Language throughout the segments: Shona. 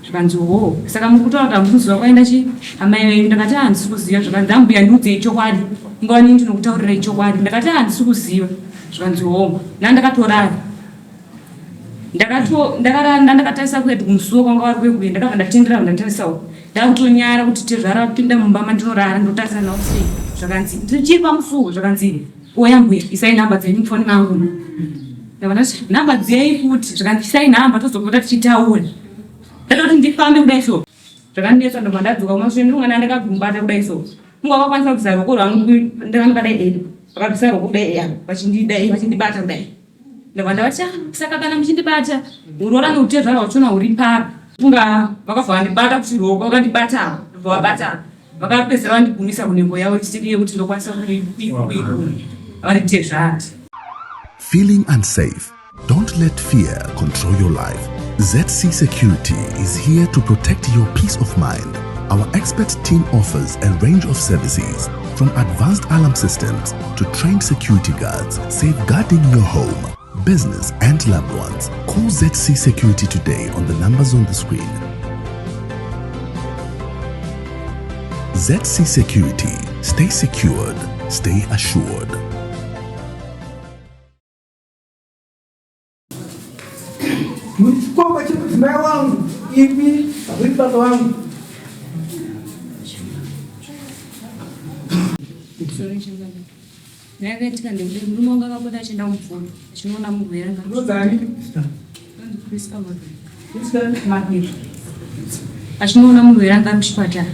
Zvikanzi hoo saka muri kutaura kuti hamusi kuziva kwaenda chi amai venyu. Ndakati handisi kuziva. Zvikanzi ambuya ndiudzei chokwadi ingava nini ndinokutaurirai chokwadi. Ndakati handisi kuziva. Zvikanzi hoo ndandakatorara ndakarara ndandakatarisa kuhead kumusuwo kwanga vari kwekuye ndakabva ndatendera ndatarisawo ndakutonyara kuti tezvara vapinda mumba mandinorara ndotarisa navo sei zvakanzi ndichiri pamusuwo zvakanzi oya mbuya isai nhamba dzenyu mufoni mangu ndabva ndati nhamba dzei futi zvakanzi isai nhamba tozopota tichitaura ndatoti ndifambe kudai so zvakandinetsa ndobva ndadzoka kumashure ndiri mwana ndakagumbata kudai so kunge vakakwanisa kubvisa ruoko rwangu ndakadai eh, vakabvisa ruoko kudai eh, vachindidai vachindibata kudai ndabva ndavati ah, saka kana muchindibata uroora neutezvara hwachona huri papi kunga vakabva vandibata kuti ruoko vakandibata ndobva vabata vakapedzisira vandigumisa kunhengo yavo isiri yekuti ndokwanisa kuikuma vari tezvara. Feeling unsafe? Don't let fear control your life. ZC Security is here to protect your peace of mind. Our expert team offers a range of services from advanced alarm systems to trained security guards, safeguarding your home, business, and loved ones. Call ZC Security today on the numbers on the screen. ZC Security. Stay secured, stay assured. Muri chikomba chemudzimai wangu, imi muri baba vangu. Yakaitika ndekuti murume wangu akapota achienda kumvura achinoona murwere Unonzani? Achinoona murwere anga ari kuchipatara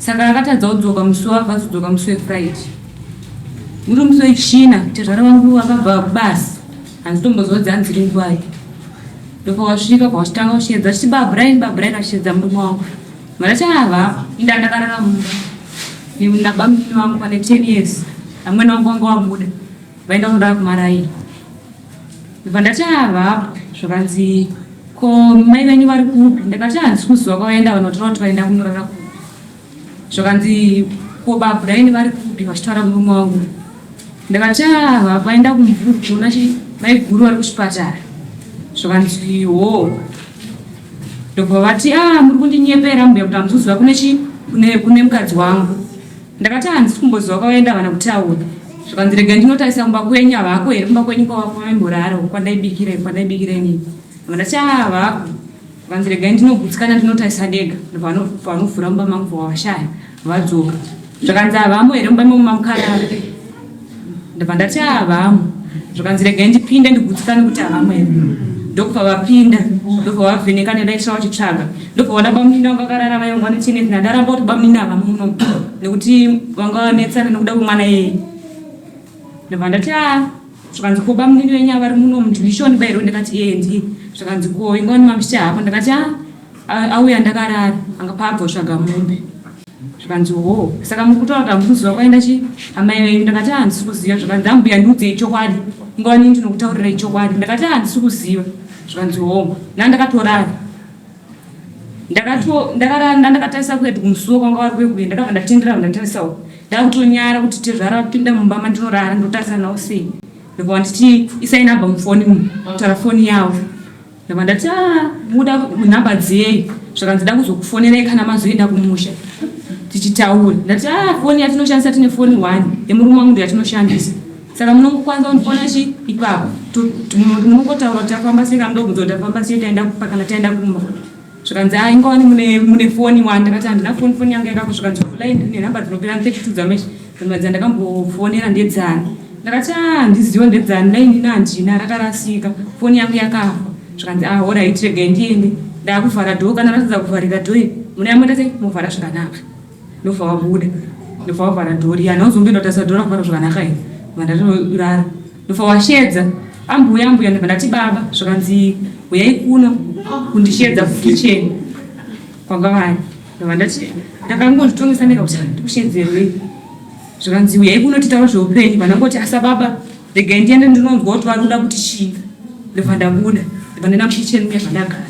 saka akatadza kudzoka musi wakazodzoka musi wefriday muri musi wechina tezvara vangu vakabva kubasa handitomboziva kuti dzanzi dziri nguvai ndopawasvika pawachitanga kushedza achiti babrian babrian achishedza murume wangu Marati ava inda ndakarara mumba nabamnini vangu pane 10 years amwene vangu vanga vabuda vaenda kunorara kumaraini ndobva ndati avapo zvakanzi ko mai venyu vari kupi ndakati handisi kuziva kwavaenda vanotaura kuti vaenda kunorara kupi zvakanzi ko babrain vari kupi vachitaura murume wangu ndakati ava vaenda kumvuru kuona chi maiguru vari kuchipatara zvakanzi hoo ndobva vati a ah, muri kundinyepera mbuya kuti hamusi kuziva kune chi kune kune mukadzi wangu ndakati handisi kumboziva kwavaenda vana kutaura zvakanzi rega ndinotarisa kumba kwenyu havako here kumba kwenyu kwavaimborara kwandaibikira kwandaibikira inini ndati a ah, havako Vanzi regai ndinogutsikana ndinotarisa ndega ndovanovhura mumba mangu vawashaya vadzoka zvakanzi havamo here mumba imomo mamukarara ndobva ndati havamo zvakanzi regai ndipinde ndigutsikane kuti havamo here ndokubva vapinda ndobva vavheneka nelaitira vachitsvaga ndobva vana bamunini vanga vakarara vaye vanga vanecheneti ndandaramba kuti bamunini havamo muno nekuti vanga vanetsana nekuda kwemwana iyeye ndobva ndati a Zvikanzi ko bamunini venyu vari muno mudivishoni bairo ndikati ee ndiye. Zvikanzi ko ingoni mamuchiti hapo ndikati a auya ndakarara anga paabva kutsvaga mombe. Zvikanzi hoo saka muri kutaura kuti hamusi kuziva kwaenda chi amai venyu ndakati handisi kuziva zvikanzi ambuya ndiudzei chokwadi ingova nini ndinokutaurirai chokwadi ndakati handisi kuziva zvikanzi hoo ndandakatorara ndakarara ndakatarisa kuhead kumusuwo kwanga vari kwekuye ndakabva ndatendera ndatarisawo ndakutonyara kuti tezvara vapinda mumba mandinorara ndotarisa nawo sei ndobva vanditi isai nhamba mufoni mu taura foni yavo ndobva ndati ah, muda nhamba dzei zvakanzi da kuzokufonerai kana mazoenda kumusha tichitaura ndati ah, foni yatinoshandisa tine foni one yemurume wangu ndo yatinoshandisa Saka munongokwanisa kundifona chi ipapo munongotaura kuti tafamba sei kana ndobvunza kuti tafamba sei taenda kupa kana taenda kumba zvikanzi a ingawani mune mune foni wani ndakati handina foni foni yangu yakako zvikanzi offline ndine nhamba dzinopera 32 dzameshi dzimwe dzandakambofonera ndedzani ndakati a handizivo ndedzani dai ndina handina rakarasika foni yangu yakafa zvikanzi a horait regai ndiende ndakuvhara dhoo kana ratadza kuvharika dhoo iri munoyamoita sei movhara zvakanaka Ndobva wabuda ndobva wavhara dhoo riya ndozomboenda kutarisa dhoo rakuvhara zvakanaka here ndobva ndatorara ndobva washedza ambuya ambuya ndobva ndati baba zvakanzi huyai kuno kundishedza kukitchen kwanga vari ndobva ndati ndakangozvitongesa ndega kuti ndikushedzerwei zvakanzi huyai kuno titaura zveupenyu vandangoti asa baba regai ndiende ndinonzwa kuti vari kuda kuti chii ndobva ndabuda ndobva ndaenda mukitchen muya zvandagara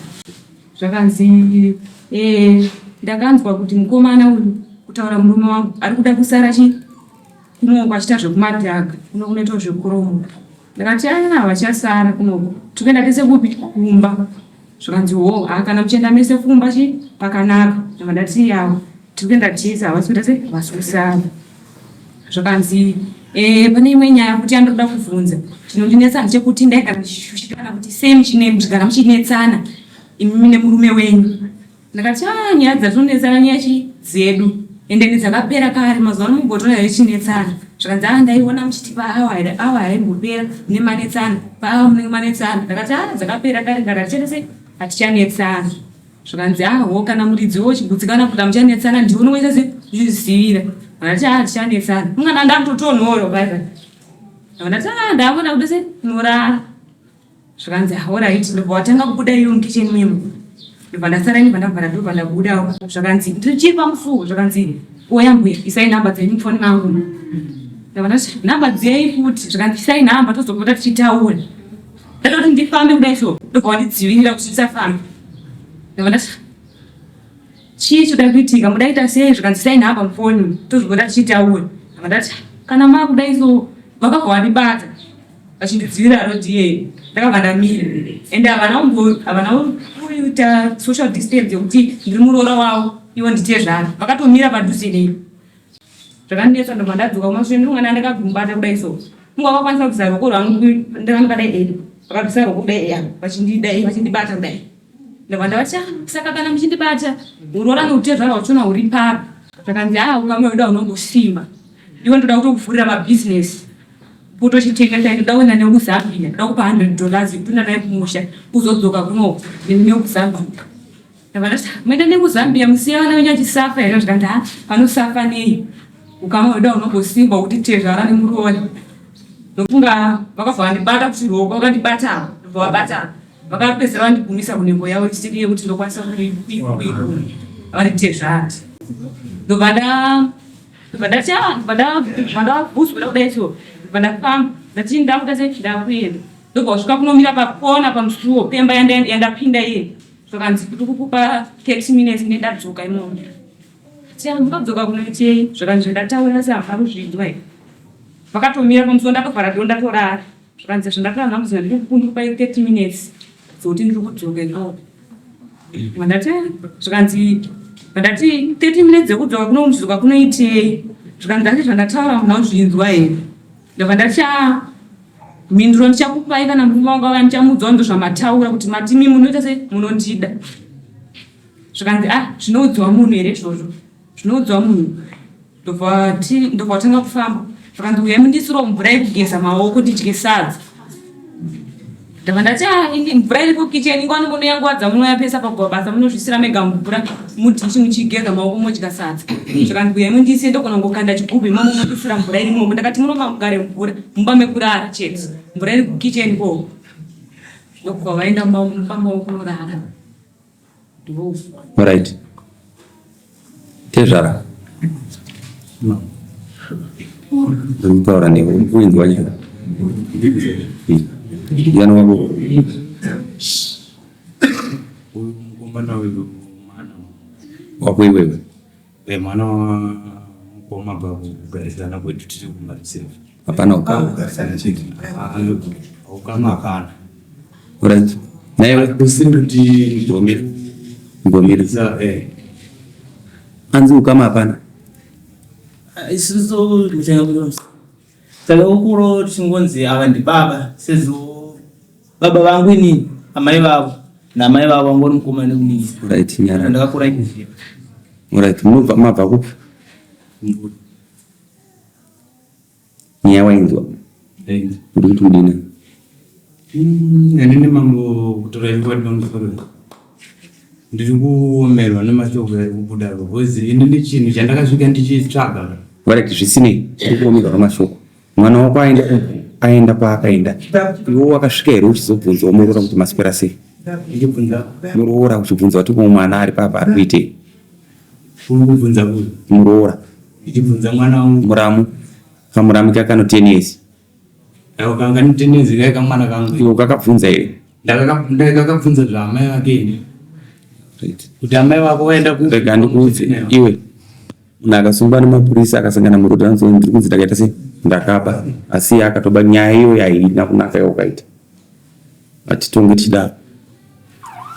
Zvakanzi eh, ndakanzwa kuti mukomana uyu kutaura murume wangu ari kuda kusara chi kunoku achiita zvekumadhaga kuno kunoitwa zvekuromo. Ndakati aa vachasara kunoku tikuenda tese kupi kumba. Zvikanzi hoo haa kana muchienda mese kumba chi pakanaka. Ndobva ndati yawo tiri kuenda tese havasi kuita sei havasi kusara. Zvakanzi eh pane imwe nyaya futi yandoda kuvhunza. Chinondinetsa ndechekuti ndaigara ndichishushikana kuti sei muchigara muchinetsana imimi nemurume wenyu. Ndakati ah nyaya dzatinonetsana nyaya chi dzedu ende ni dzakapera kare mazuva ano mumbotoona here tichinetsana. Zvikanzi ah ndaiona muchiti paawa here awa haimbopera mune manetsana paawa munenge manetsana. Ndakati ah dzakapera kare kare hatichaita sei hatichanetsana. Zvikanzi ah hoo kana muridzi wo uchigutsikana kuti hamuchanetsana ndiwe unongoita sei uchizvizivira. Ndakati ah hatichanetsana. Unga ndakutotonhorwa paya paya. Ndakati ah ndakuenda kuita sei kunorara. Zvikanzi horaiti ndobva watanga kubuda iyo mukitchen memo ndobva ndasara ini ndabva ndobva ndabudawo zvakanzi ndichiri pamusuwo zvakanzi oya mbuya isai nhamba dzenyu mufoni mangu ndabva ndati nhamba dzei futi zvakanzi isai nhamba tozopota tichitaura ndatoti ndifambe kudai so ndobva wandidzivirira kuti ndisafambe ndabva ndati chii choda kuitika mudaita sei zvikanzi isai nhamba mufoni tozopota tichitaura ndabva ndati kana makudai so vakabva vandibata vachindidzivirira road iyeyo ndakabva ndamira ende havana havana kuita social distance yekuti ndiri muroora wavo ivo nditezvara vakatomira padhuze neni zvakandinetsa ndobva ndadzoka kumashure ndiri mwana ndakagumbata kudai so kunge vakakwanisa kubvisa ruoko rwangu ndakadai edi vakabvisa ruoko kudai apa vachindidai vachindibata kudai ndobva ndavati ah, saka kana muchindibata uroora neutezvara hwachona huri papi zvakanzi a ah, ukamwe uda unongosimba iwe ndoda kutokuvhurira mabhizinesi Kutochitengesa ndoda kuenda newe kuZambia ndoda kupa 100 dollars yekuti uenda naye kumusha uzodzoka kuno newe kuZambia. Ndabva ndati moenda newe kuZambia musiye vana venyu vachisafa here zvikanzi ha vanosafa nei ukama hwedu haunombosimba kuti tezvara nemuroora nokunga vakabva vandibata kuti ruoko vakandibata apa ndobva vabata apa vakapedzisira vandigumisa kunhengo yavo isiri yekuti ndokwanisa kuikuma vari tezvara ndobva nda Ndobva ndati ah ndobva ndabvuzwa kudai so ndobva ndafamba ndati ndakuita sei ndakuenda ndobva wasvika kunomira pakona pamusuwo pemba yandapinda iye zvakanzi kuti kukupa 30 minutes ne ndadzoka imomo ti ah ndodzoka kunoitei zvakanzi zvandataura se hamuna kuzvinzwa here vakatomira pamusuwo ndatovhara do ndatorara Zvikanzi zvandatora nhamuzi ndiri kukupa 30 minutes dzokuti ndiri kudzoka ikoko. Ndati zvikanzi ndati 30 minutes dzekudzoka kuno kudzoka kunoitei? Zvikanzi ndati zvandataura hamuna kuzvinzwa here? Ndobva ndati ah mhinduro ndichakupai kana murume wangu auya ndichamuudzawo ndozvamataura kuti mati imi munoita sei munondida. Zvikanzi ah zvinoudzwa munhu here izvozvo? Zvinoudzwa munhu. Ndobva watanga kufamba zvakanzi uyai mundisiro mvura yekugeza maoko ndidye sadza. Ndabva ndati ah, ini mvura iri kukicheni ingwani munouya nguva dzamunouya pesa pakuva basa munozvisira mega mvura mudhishi muchigeza maoko modya sadza. Zvakanzi uyai mundise ndogona kungokanda chigubhu imomo mondisira mvura iri imomo. Ndakati munoma mugare mvura mumba mekurara chete mvura iri kukicheni ikoko. Ndokubva vaenda mumba mavo kunorara. Alright. Tezvara. Ndikutaura newe uri kuinzwa nyaya. Ndiani wako? Uyu mukomana uyu mwana wako iwewe. Eh, mwana wa mukoma pakugarisana kwedu tiri kumareserve. Hapana ukama. Kugarisana chete. Ukama hapana. Alright. Naiwe usiri kuti ngomira. Ngomira. Eh. Anzi ukama hapana. Isusu muchanga takakura tichingonzi ava ndibaba sezvo baba vangu inini amai vavo naamai vavo vanga uri mukoma nemunin'ina. Right, nyara. Ndakakura ndichiziva. Right, munobva mabva kupi? Nyaya wainzwa. Ndainzwa. Uri kuti kudini? Inini mambo kutora chokwadi pamusoro. Ndiri kuomerwa nemashoko ari kubuda apa because inini chinhu chandakasvika ndichitsvaga. Right, zvisinei, uri kuomerwa nemashoko. Mwana wako aenda aenda kwaakaenda. Iwe wakasvika here uchizobvunzawo muroora kuti maswera sei? Ndichibvunza. Muroora uchibvunza kuti ko mwana ari papa ari kuitei? Uri kubvunza kupi? Muroora. Ndichibvunza mwana wangu. Muramu. Kamuramu kakano 10 years. Ako kanga ni 10 years kai kamwana kangu. Iwe kakabvunza here? Ndakakabvunza zvaamai vake ini. Right. Kuti amai vako vaenda kupi? Rega ndikuudze iwe. Munhu akasungwa nemapurisa akasangana muroad anzi ndiri kunzi ndakaita sei ndakaba asi iye akatoba nyaya iyoyo haina kunaka yaukaita hatitonge tichidaro.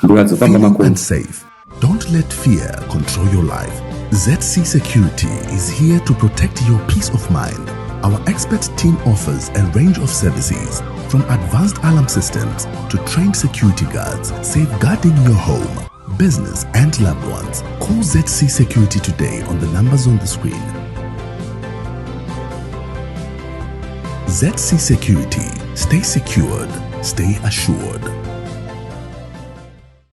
Mbuya dzofamba Feeling makomo. unsafe? Don't let fear control your life. ZC Security is here to protect your peace of mind. Our expert team offers a range of services from advanced alarm systems to trained security guards, safeguarding your home, business, and loved ones. Call ZC Security today on the numbers on the screen. ZC Security. Stay secured, stay assured.